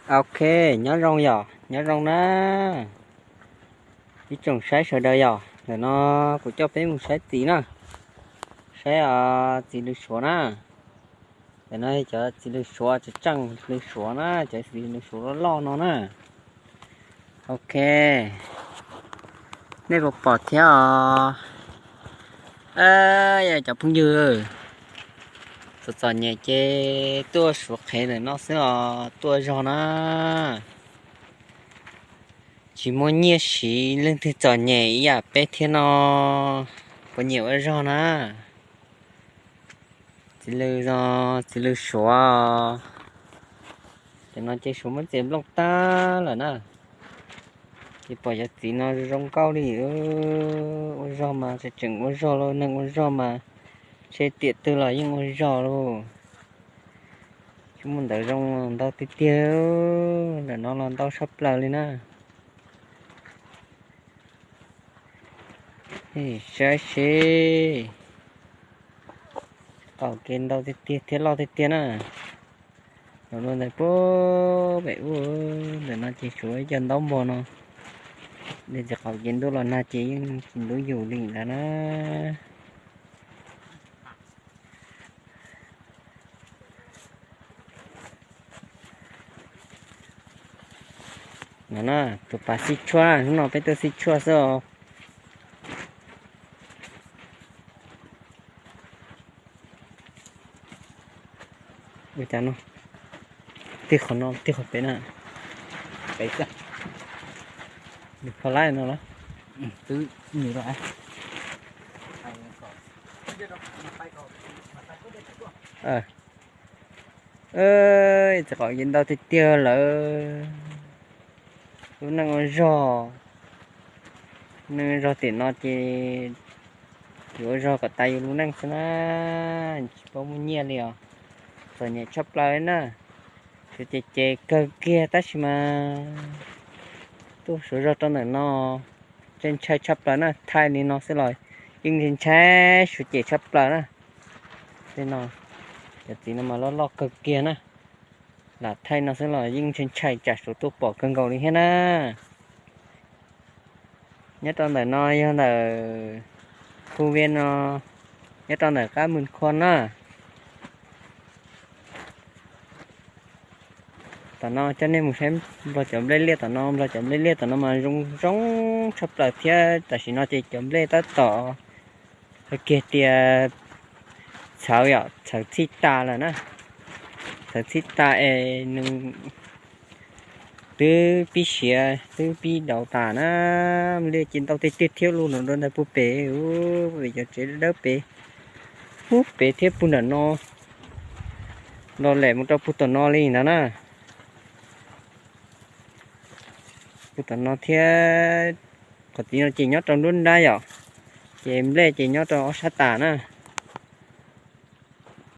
Ok, nyob zoo yom, nyob zoo na. Ib tsoom saib sawv daws yom, ntawm no kuv coj peb mus saib txiv na, saib txiv lws suav na. Ntawm no cov txiv lws suav, tseem tseem lws suav na, cov txiv lws suav loj loj no na. Ok, nej puas pom thiab os? Yog cov phooj ywg, txom txom nyem ces tuaj suav qhev ntawm no xwb os, tuaj zog na. Tsis muaj nyiaj siv, leej twg txom nyem ib yam peb thiab no, puas nyiam ua zog na? Txiv lws, txiv lws suav, cov no ces suav muab txiav nplooj tag lawm na. Ces pom cov txiv no zoo nkauj li, ua zog mas tseem tseem ua zog lauj, neeg ua zog mas ntshe tiam twg los yeej ua zog lauj. Tsis muaj ntawv zoo ntau tiag tiag, ntawm no los ntau tshaj plaws li na. Saib seb, qaum kev ntau tiag tiag thiab loj tiag tiag na. Los rau ntawm puag pem ub, ntawm no ces suav ib co ntaub npog no. Ces qaum kev ntuj los nag ces yeej tsis ntub yus li ntawd na. No na, tus pas xib tshuaj, hnub no peb tuaj xib tshuaj xwb os. Ua cas no, tig qhov no tig qhov pem na. Pem xwb. Nws kho laib no los? Twb nws los. Txiv qaum kev ntau tiag tiag lawm. Lub neej ua zog, neej ua zog tiam no ces yus ua zog kom tas yus lub neej xwb na, tsis paub muaj nyiaj li os. Txom nyem tshaj plaws li na. Suav ces ces kawg kiag tab sis mas tuaj suav zog rau ntawm no ntshai ntshai tshaj plaws na, thaij li no xwb los yeej ntshai ntshai, suav ces tshaj plaws na. Tej no, cov txiv no mas loj loj kawg kiag na. Lam thaij no xwb los yeej ntshai ntshai tsam suav tuaj pom kawg nkaus li thiab na. Nyob rau ntawm no yog ntawm khu viaj no, nyob rau ntawm qab Mws Khua na. Tom no coj nej mus saib nplog cov nplej liaj tom no, nplog cov nplej liaj tom no mas zoo zoo tshaj plaws thiab. Tam sim no ces cov nplej tab tom hais kiag tias txhawv yom, txhawv txhij tas lawm na. Txhawv txhij tas es nws twb pib siav twb pib daus tas na. Liaj ces ntau tiag tiag thiab, lub no rau ntawm puag pem, puag pem cov tsev dawb pem, puag pem thiab puag nram no los lawm mus rau puag tom no li ntawd na. Puag tom no thiab, qhov tid no ces nyob rau nruab nrab yom, ces nplej ces nyob rau ob sab tas na.